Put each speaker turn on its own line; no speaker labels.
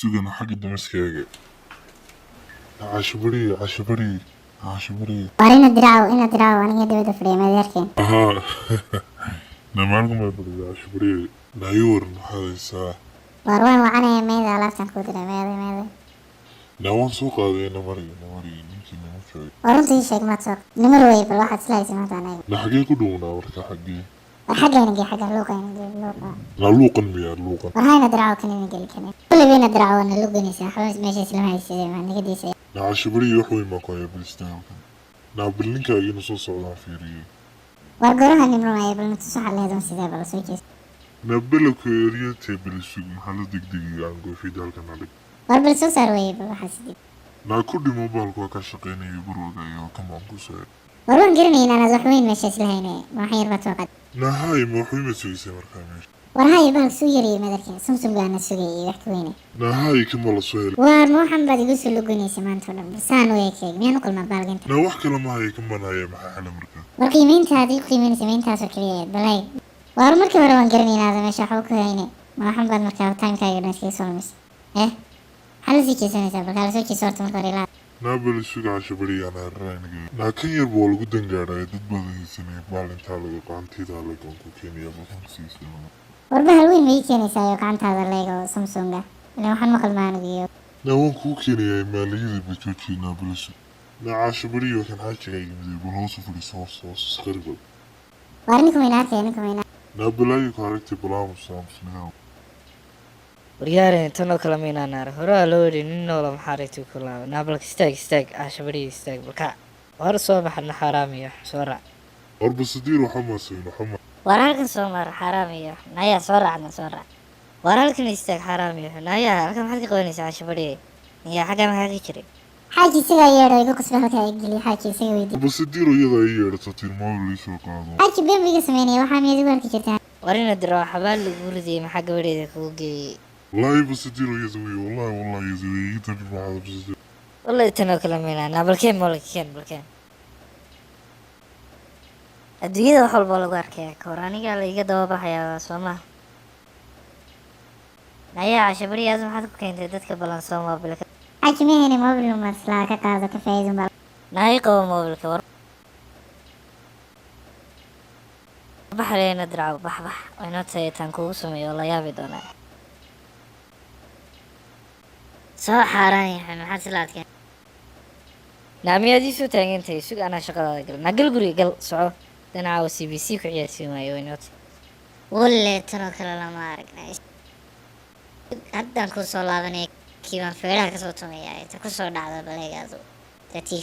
Sugana xagga damaskaaga. Caasho bariye, caasho bariye, caasho bariye.
Waar ina diraaw, ina diraaw, aniga dibadda fadhiya madeerkeen.
Ahaa, namaalku ma fadhida, caasho bariye? Nayi waran, maxaad haysaa?
Waar waan wacanaya, meeda alaabtan kuu diray, meeday, meeday?
Naa waan soo qaaday, namari, namari, ninkii nama joogay.
War runta ii sheeg, maad soo namar wey? Bal waxaad isla haysa maanta anaga.
Na xagee ku dhownaa marka, xagee?
War xaggayna gee, xagga luuqayna gee, luuqa.
Na luuqan miyaa, luuqan?
War hayna diraaw, kanina geli, kanin kulliba ina diraaw waana luganaysaa, waxba meesha islama haysidee, maa naga diisay.
Na caasho bariye, wax weyn baan ku hayaa, balistaalkan. Naa bal ninkaaga inuu soo socdaan fiiriyey.
War goraha nimrumaya, bal natuso waxaad leedahay sidee, bal soo jees.
Na belowka eryantee, belisug, maxaa la degdegaya? Aan goofida halkan adhig.
War bal soo saar weye, bal waxaa sidii.
Naa ku dhimo, baalku waa ka shaqaynaya, barwaga ayaa kan baan ku soo.
War waan garanaya inaanaad wax weyn meesha isla hayne, ma waxan yar baad soo qaad?
Naa haay, ma wax weyn baad sugaysay markaa meesha?
War haye, bahal suu yarayay madarkeen, Samsung baana sugayay wax ka weyne.
Naa haay, kan baa la soo helay.
Waar ma waxan baad igu soo lugoynaysa maanta oo dhan? Bal saan u ekeeg, miyaan u qalmaa baalginta?
Naa wax kale ma haya, kan baan haya, maxaa xela markaa?
War qiimeyntaad igu qiimeynaysa ma intaasoo keliya ahayd? Balay, waar markii hore waan garanay inaada meesha waxba ku hayne, ma waxan baad markaa timekaaga dhan iskaga soo lumisay? Eh, maxaa la sii jeesanaysaa? Bal kaala soo jeeso horta marka hore ilaa.
Naa bal isuga, casho bariye, anaa raraynaga. Naa kan yar baa lagu dangaadhaya, dad badan haysanaya, baal intaa laga qaantidaa lagoon ku keenaya, balkan siisa.
War bahal weyn ma ii keenaysaa iyo gacantaada leego Samsunga? Ilan waxaan ma qalmaa anigu iyo.
Naa waan kuu keenayaa, maaliyada ba joojiya. Naa bal isug. Naa caasho bariye, kan xaajiga yimid, bal hoos u fadhiiso, hoos, hoos, isqaribal.
Waar ninku mayna arkaya, ninku mayna.
Naa balaayo ku aragtay, balaamus aamusnidaa.
Waryaareen, tan oo kale maynaan arag. Horaa loo yidhi nin noola maxaa aragtay ku laaba. Naa balka istaag, istaag, caasho bariye, istaag, balkac, war soo baxna, xaaraamiyo, soo raac.
Warba sadiir, waxa maasayn, waxa ma.
War halkan soo mar, xaaraamiyo, nayaa, soo raacna, soo raac. War halkan istaag, xaaraamiyo, nayaa, halkan maxaad ka qabanaysaa, caasho bariye? Niyaa, xaggaa maxaa ka jiray?
Xaaji isagaa yeedho, igu qasba halkaa igeliya, xaaji isaga weydii.
Warba sadiir, iyada ay yeedhato, tilmaam liisoo qaado.
Xaaji been buu iga sameynaya, waxaa miyaad igu arki jirtaa?
War ina diro xabaal lagu ridayay, maxaa gabadheeda kugu geeyey?
Wallaahi basadiir, iyada wey, wallahi, wallahi iyada wey, iga dambi maxaada basadiir.
Wallahi tan oo kale maynaa. Naa balkeen, moolka keen, balkeen. Adduunyada wax walba lagu arkaya kahor anigaa la iga daba baxayaa, soo maha? Nayaa casho bariye, aad maxaad ku keentay dadka balansoo moobilka?
Xaaji ma hayne, mobil maslaa ka qaado, ka faa'iidun baa.
Naa ii qabo moobilka. War baxaleena diraaw, bax, bax, inoo tahay taan kugu sameeyo oo la yaabi doonaa. Soo xaaraan yahay, maxaad sila adkeen? Naa miyaad ii soo taagan tahay? Sug, anaa shaqadaada gal. Naa gal guriga, gal, soco, dhinacaawa CBC ku ciyaarsiin waayo, inoo tahay.
Walle tanoo kale lama aragnay, haddaan kuu soo laabanaya, kii baan feeraha kasoo tumaya, inta kusoo dhacda baleegaadu ta TV.